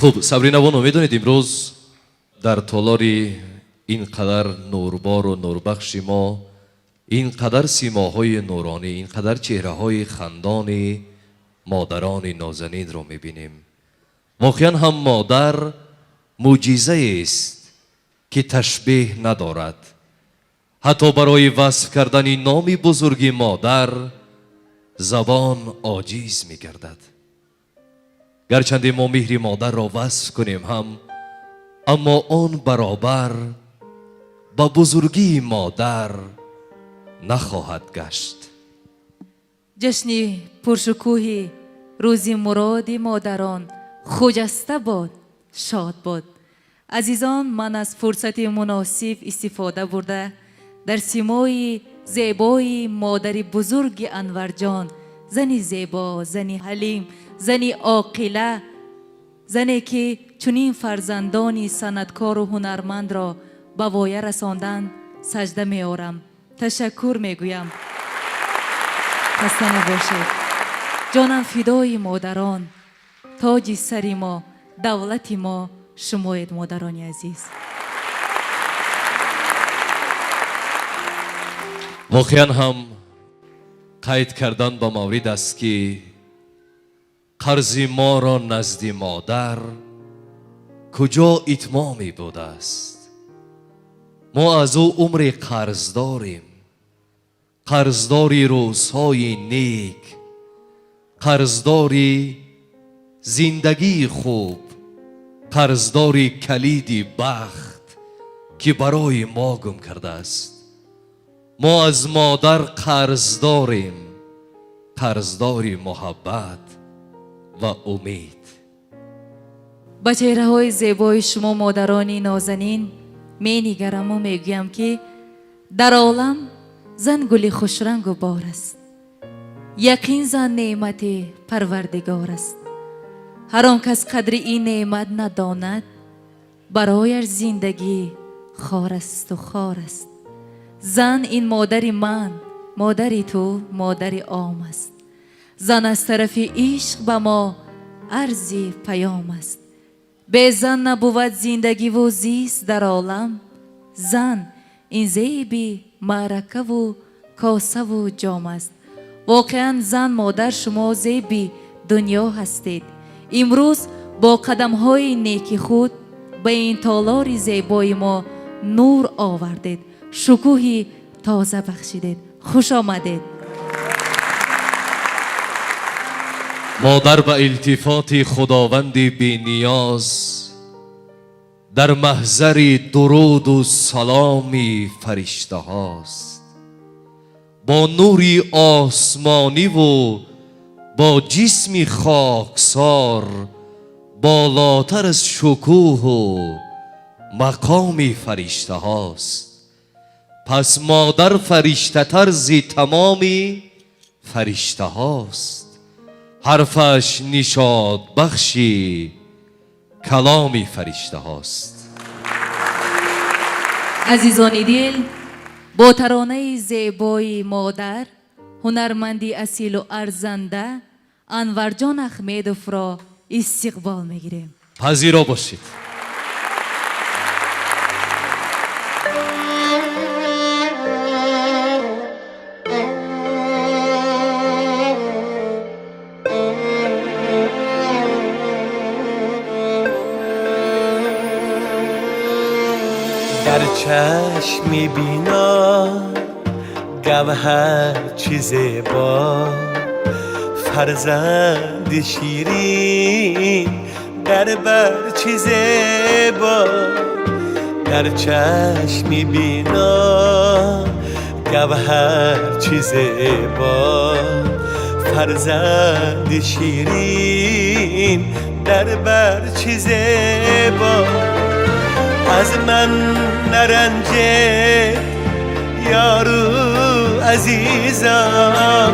Хуб, Сабрина бону, медонед, имрӯз дар толори ин қадар нурбору нурбахши мо ин қадар симоҳои нуронӣ, ин қадар чеҳраҳои хандони модарони нозанинро мебинем. Воқеан ҳам модар мӯъҷизаест, ки ташбеҳ надорад. Ҳатто барои васф кардани номи бузурги модар забон оҷиз мегардад. Гарчанде мо меҳри модарро васф кунем ҳам, аммо он баробар ба бузургии модар нахоҳад гашт. Ҷашни пуршукӯҳи рӯзи муроди модарон хуҷаста бод, шод бод. Азизон, ман аз фурсати муносиб истифода бурда, дар симои зебои модари бузурги Анварҷон, зани зебо, зани ҳалим, зани оқила, зане ки чунин фарзандони санъаткору ҳунармандро ба воя расондан, саҷда меорам, ташаккур мегӯям. Хаста набошед. Ҷонам фидои модарон. Тоҷи сари мо, давлати мо шумоед, модарони азиз. Воқеан ҳам қайд кардан ба маврид аст, ки қарзи моро назди модар куҷо итмоме будааст. Мо аз ӯ умре қарздорем, қарздори рӯзҳои нек, қарздори зиндагии хуб, қарздори калиди бахт, ки барои мо гум кардааст. Мо аз модар қарздорем, қарздори муҳаббат ва умед. Ба чеҳраҳои зебои шумо, модарони нозанин, менигараму мегӯям, ки дар олам зан гули хушрангу бор аст. Яқин, зан неъмати Парвардигор аст. Ҳар он кас қадри ин неъмат надонад, барояш зиндагӣ хор асту хор аст. Зан ин модари ман, модари ту, модари ом аст. Зан аз тарафи ишқ ба мо арзи паём аст. Бе зан набувад зиндагиву зист дар олам. Зан ин зеби маъракаву косаву ҷом аст. Воқеан, зан, модар, шумо зеби дунё ҳастед. Имрӯз бо қадамҳои неки худ ба ин толори зебои мо нур овардед, шукӯҳи тоза бахшидед. Хуш омадед. Модар ба илтифоти Худованди бениёз дар маҳзари дуруду саломи фариштаҳост. Бо нури осмониву бо ҷисми хоксор болотар аз шукӯҳу мақоми фариштаҳост. Пас модар фариштатар зи тамоми фариштаҳост. Ҳарфаш нишотбахши каломи фариштаҳост. Азизони дил, бо таронаи зебои модар ҳунарманди асилу арзанда Анварҷон Ахмедовро истиқбол мегирем. Пазиро бошед. Дар чашми бино гавҳар чӣ зебо, фарзанди ширин дар бар чӣ зебо. Дар чашми бино гавҳар чӣ зебо, фарзанди ширин дар бар чӣ зебо. Аз ман наранҷе, ёру азизам,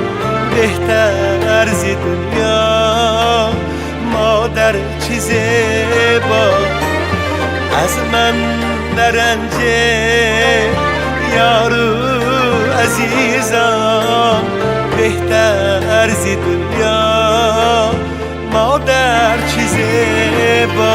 беҳтар зи дунё модар чӣ зебо. Аз ман наранҷе, ёру азизам, беҳтар зи дунё модар чӣ зебо.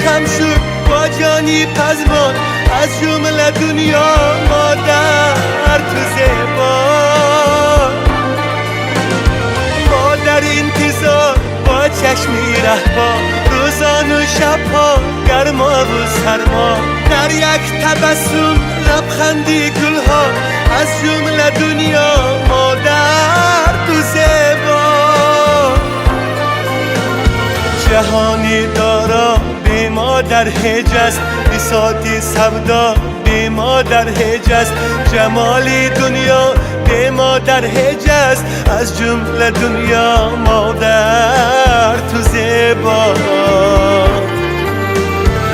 خم شد با جانی پزمان، از جمله دنیا مادر تو زیبا. مادر انتظار با چشمی رهبا، روزان و شبها گرما و سرما، در یک تبسم لبخندی گلها، از جمله دنیا مادر تو زیبا. جهانی دارا به مادر هیچ است، بساط سودا به مادر هیچ است، جمال دنیا به مادر هیچ است، از جمله دنیا مادر تو زیبا.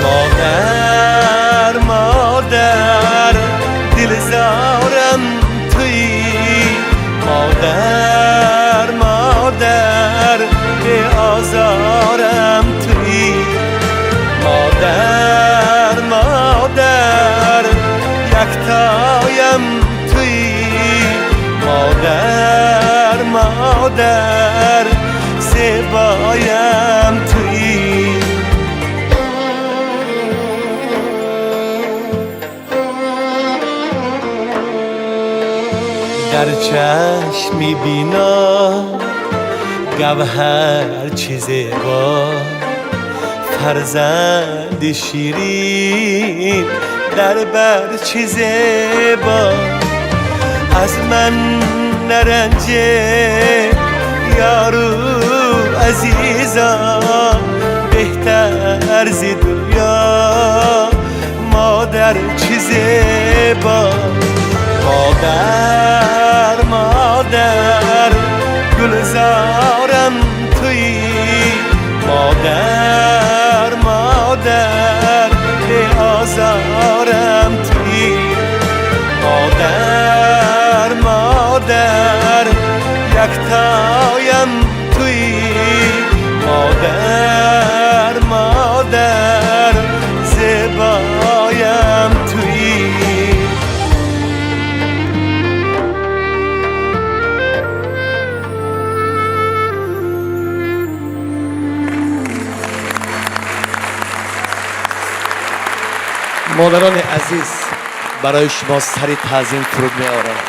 مادر مادر دلزارم تویی، مادر مادر به آزارم تویی، مادر مادر یکتایم تویی، مادر مادر زیبایم تویی. در چشمی بینا گوهر چه زیبا، فرزند شیرین در بر چه زیبا. از من نرنجه یارو عزیزا، بهتر ز دنیا مادر چه زیبا. مادر مادر گلزارم تویی، مادر مادر به آزارم تویی، مادر مادر یکتایم تویی، مادر مادر زیبایم تویی. Модарони азиз, барои шумо сари таъзим фуруд меорам.